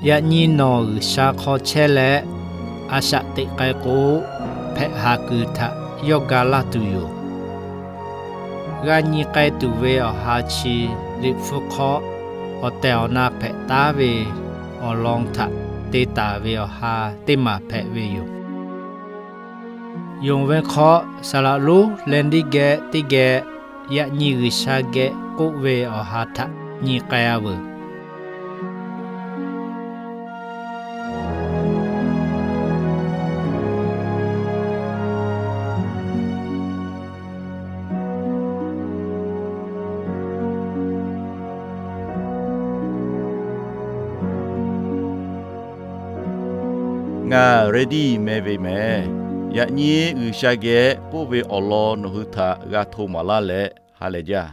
Yaꞈ nyi nawˬ G'uiˬsha hk'aw chehˇ leh, a shaꞈ teꞈ k'ai k'o, hpehꞈ haˍ kuiˬ htaꞈ yawˇ ga laˇ tuˬ yoˬ. G'a nyi k'ai tuˬ ve awˬ ha chi, Liꞈ hpu hk'aw awˬ tehˬ awˬ na hpehꞈ taˉ ve awˬ lawn htaꞈ te taˍ ve awˬ ha teˇ maˬ hpehꞈ ve yoˬ. Yonˍ ve hk'aw, saˍ laꞈ lonˉ Lehˇ diˆ geh teˇ geh, yaꞈ nyi G'uiˬsha geh k'oˆ ve awˬ ha htaꞈ nyi k'ai-a veuˬ. Ngaˬ Lehˇ diˆ meh ve mehˍ. Yaꞈ nyi G'uiˬsha geh k'oˆ ve awˬ lawn nawˬ hui htaꞈ g'a hto maˍ laˇ leh ha lehˬ jaˇ.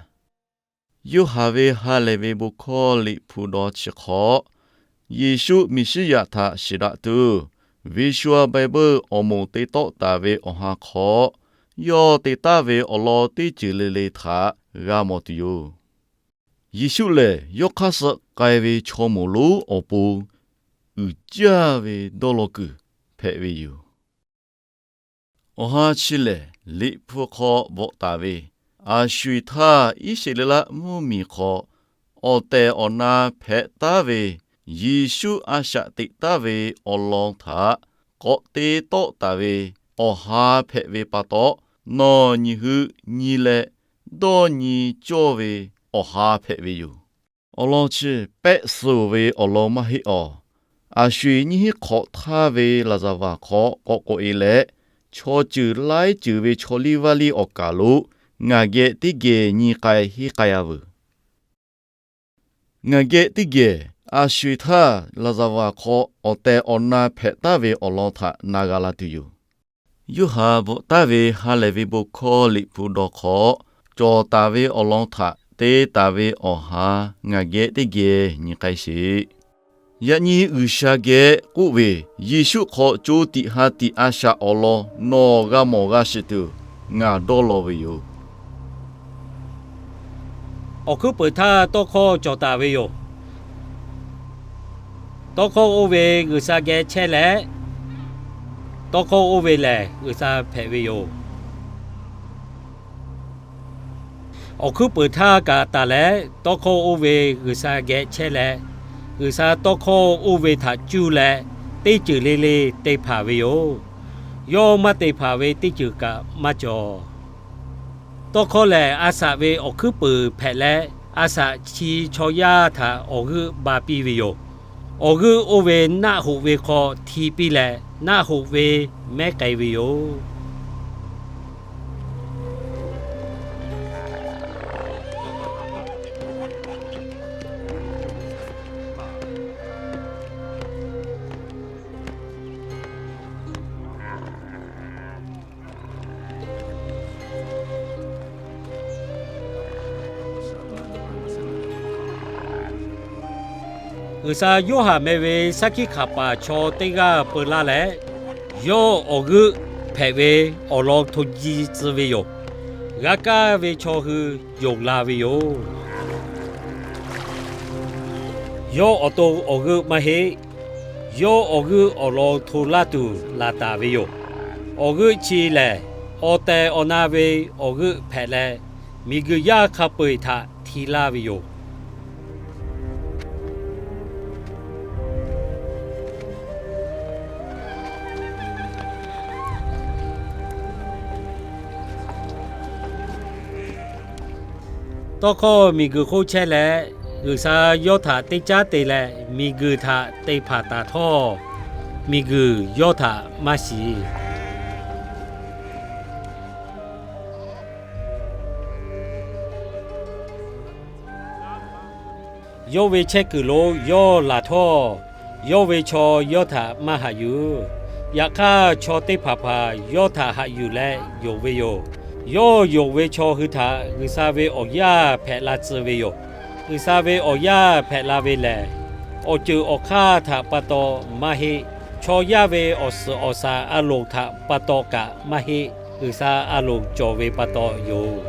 Yoˇhanˬ ve ha lehˬ ve bon hkawˇ Liꞈ hpu dawˇ chi hk'aw, Yeˍsuˆ Meˍsiˉyaꞈ htaꞈ shiˍ daꞈ tuˬ, Visual Bible awˬ moˍ te tawˆ taˍ ve awˬ ha hk'aw, yawˇ te taˍ ve awˬ lawn teˇ ceuˬ le le htaꞈ g'a mawˬ tuˬ yoˬ. Yeˍsuˆ lehˬ, yawˇ hk'aˇ suh k'ai ve chaw moˍ lonˉ awˬ pon uiˍ jaˇ ve dawˇ law kuiˬ hpehꞈ ve yoˬ. Awˬ ha chi lehˬ, Liꞈ hpu hk'aw bvuhꞈ taˍ ve, a sho eˬ htaˇ Iˉsaˍreˍlaˆ mvuhˇmiˬ hk'aw awˬ tehˬ awˬ na hpehꞈ taˉ ve Yeˍsuˆ a shaꞈ teꞈ taˍ ve awˬ lawn htaꞈ k'awꞈ te tawˆ taˍ ve awˬ ha hpehꞈ ve pa taw, nawˬ nyi hui nyi leh dawˇ nyi cawˇ ve awˬ ha hpehꞈ ve yoˬ. Awˬ lawn chi pehˆ suh ve awˬ lawn maˇ heˆ awˬ. A sho eˬ nyiˇ hinˉ hk'awꞈ htaˇ ve laˍzaˍvaˍ hk'aw k'awꞈ k'oꞈ e leh, chaw ceuˬ laiˉ ceuˬ ve chaw liˇ vaˇ liˇ awˬ kaˬ lo ngaˬ geh teˇ geh nyi k'ai henˇ k'ai-a veuˬ. Ngaˬ geh teˇ geh a sho eˬ htaˇ laˍzaˍvaˍ hk'aw awˬ tehˬ awˬ na hpehꞈ taˉ ve awˬ lawn htaꞈ na g'a la tuˬ yoˬ. Yoˇhanˬ bvuhꞈ taˍ ve ha lehˬ ve bon hkawˇ Liꞈ hpu dawˇ hk'aw, cawˬ taˍ ve awˬ lawn htaꞈ te taˍ ve awˬ ha ngaˬ geh teˇ geh nyi k'ai sheˍ. Yaꞈ nyi G'uiˬsha geh k'oˆ ve, Yeˍsuˆ hk'aw co tiꞈ ha tiꞈ a shaꞈ awˬ lawn nawˬ g'a mawˬ g'a shiˍ tuˬ ngaˬ dawˇ law ve yoˬ. Awˬ hkuiˉ peuˍ htaˇ tawˇ hkawˇ cawˬ taˍ ve yoˬ. Tawˇ hkawˇ oˇ ve G'uiˬsha geh chehˇ leh, tawˇ hkawˇ oˇ ve lehˬ G'uiˬsha hpehꞈ ve yoˬ. Awˬ hkuiˉ peuˍ htaˇ kaꞈ taˍ leh, tawˇ hkawˇ oˇ ve G'uiˬsha geh chehˇ leh, G'uiˬsha tawˇ hkawˇ oˇ ve htaꞈ cuˇ leh teˇ ceuˬ le le te hpanˍ ve yoˬ. Yawˇ maˇ te hpanˍ ve teˇ ceuˬ kaꞈ maˇ cawˬ. Tawˇ hkawˇ lehˬ, a shaꞈ ve awˬ hkuiˉ peuˍ hpehꞈ leh, a shaꞈ chi chaw yaˇ htaꞈ awˬ g'euˆ ba piˇ ve yoˬ. Awˬ g'euˆ oˇ ve naˆ hoꞈ ve hk'aw hti piˇ leh, naˆ hoꞈ ve mehˉ k'ai ve yoˬ. G'uiˬsha Yoˇhanˬ meh ve saˉ hkiˆ hkanˍ paˍ chaw teˇ g'aˇ peu laˇ leh, yawˇ awˬ g'euˆ hpehꞈ ve awˬ lawn hto ji tcuh ve yoˬ. G'a kaˇ ve chaw hui yonˍ la ve yoˬ. Yawˇ awˬ to awˬ g'euˆ maˇ heˆ. Yawˇ awˬ g'euˆ awˬ lawn hto laˇ tuˬ laˬ taˍ ve yoˬ. Awˬ g'euˆ chi lehˬ, awˬ tehˬ awˬ na ve awˬ g'euˆ hpehꞈ leh, miˬguiˬ yaˇ hk'a peu-eˬ htaꞈ hti laˇ ve yoˬ. Tawˇ hkawˇ miˬguiˬ hk'oˆ chehˇ leh, G'uiˬsha yawˇ htaꞈ teˇ caˉ te leh miˬguiˬ htaꞈ te hpanˍ taˍ htawˇ, miˬguiˬ yawˇ htaꞈ maˇ shiˍ. Yawˇ ve chehˇ kuiˬ lo yawˇ laˬ htawˇ, yawˇ ve chaw yawˇ htaꞈ maˇ haꞈ yuˬ. Yaꞈ hk'aˇ, chaw teˇ hpaˍ hpaˍ yawˇ htaꞈ haꞈ yuˬ leh yonˍ ve yoˬ. Yawˇ yonˍ ve chaw hui htaꞈ G'uiˬsha ve awˬ yaˇ hpehꞈ la tcuh ve yoˬ. G'uiˬsha ve awˬ yaˇ hpehꞈ la ve lehˬ, awˬ ceuˬ awˬ hk'aˇ htaꞈ pa taw maˇ heˆ. Chaw yaˇ ve awˬ suhˍ awˬ shaˍ a loˍ htaꞈ pa taw kaꞈ maˇ heˆ. G'uiˬsha a loˍ cawˬ ve pa taw yoˬ.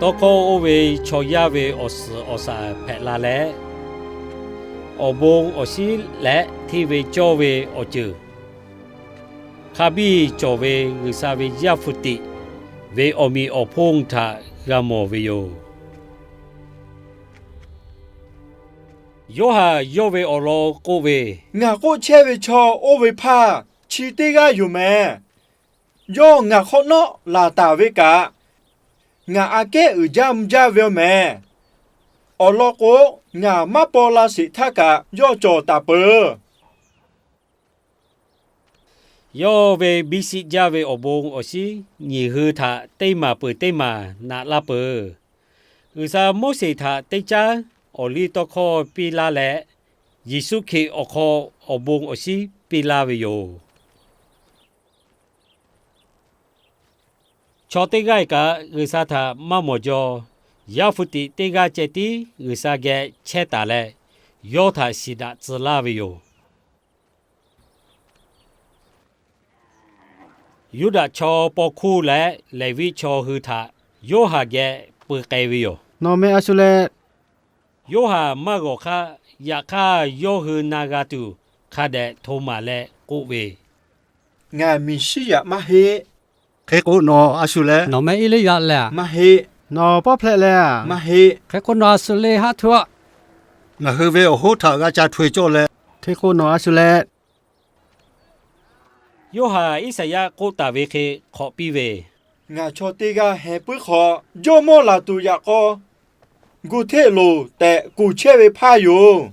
Tawˇ hkawˇ oˇ ve chaw yaˇ ve awˬ suhˍ awˬ shaˍ hpehꞈ la leh, awˬ bon awˬ shinˉ leh hteˇ ve cawˇ ve awˬ ceuˬ, hk'a biˇ cawˬ ve G'uiˬsha ve Yaˇ hpu tiꞈ ve awˬ meꞈ awˬ hponˇ htaꞈ g'a mawˬ ve yoˬ. Yoˇhanˬ yawˇ ve awˬ lawn k'oˆ ve, Ngaˬ k'oˆ chehˇ ve chaw oˇ ve hpaˇ chi teˇ g'aˇ yoˬ mehˍ. Yawˇ ngaˬ hk'awꞈ nawˉ laˬ taˍ ve kaꞈ, ngaˬ aꞈ kehˉ uiˍ jaˇ mvuh jaˇ ve yoˬ mehˍ. Awˬ lawn k'o, ngaˬ maˇ paw la sheˍ htaˇ kaꞈ yawˇ cawˬ taˍ peuˬ. Yawˇ ve biˇ shiˆ jaˇ ve awˬ bon awˬ shinˉ nyiˬ hui htaꞈ teˇ maˬ peuˬ teˇ maˬ naꞈ laˇ peuˬ. G'uiˬsha Moˉseˍ htaꞈ teˇ caˉ awˬliˇtawˇhkawˇ piˇ laˇ leh, Yeˍsuˆ Hkriꞈ awˬ hk'aw awˬ bon awˬ shinˉ piˇ laˇ ve yoˬ. Chaw teˇ g'aˇ kaꞈ G'uiˬsha htaꞈ maˇ mawˬ jaw. Yaˇ hpu tiꞈ teˇ g'aˇ ceh tiˉ G'uiˬsha geh chehˇ taˍ leh, yawˇ htaꞈ shiˍ daꞈ tcuh laˇ ve yoˬ. Yuˇdaꞈ chaw paw hkuˇ leh Leˍviˆ chaw hui htaꞈ Yoˇhanˬ geh peu k'ai ve yoˬ. Nawˬ meh a shu leh? Yoˇhanˬ maˇ g'awˬ hk'aˇ, yaꞈ hk'aˇ yawˇ hui na g'a tuˬ hk'a dehꞈ hto maˍ leh k'oˆ ve, Ngaˬ Meˍsiˉyaꞈ maˇ heˆ. Hk'e k'o nawˬ a shu leh? Nawˬ meh Eˇliˇyaꞈ leh? Maˇ heˆ. Nawˬ pawˇ hplehꞈ leh? Maˇ heˆ. Hk'e k'o nawˬ a shu le haˉ htuˇ aˆ. Ngaˬ hui ve awˬ hoˉ htaꞈ g'a ca hto-e cawˇ leh. Hk'e k'o nawˬ a shu leh? Yoˇhanˬ Iˉsaˍyaˆ k'oˆ taˍ ve hk'e hk'awꞈ piˇ ve, Ngaˬ chaw teˇ g'aˇ heh puiˉ hk'awꞈ jawˇmawˇ laˬ tuˬ yaꞈ k'aw, gu hteˆ loˬ tehꞈ kuˬ chehˇ ve hpaˇ yoˬ.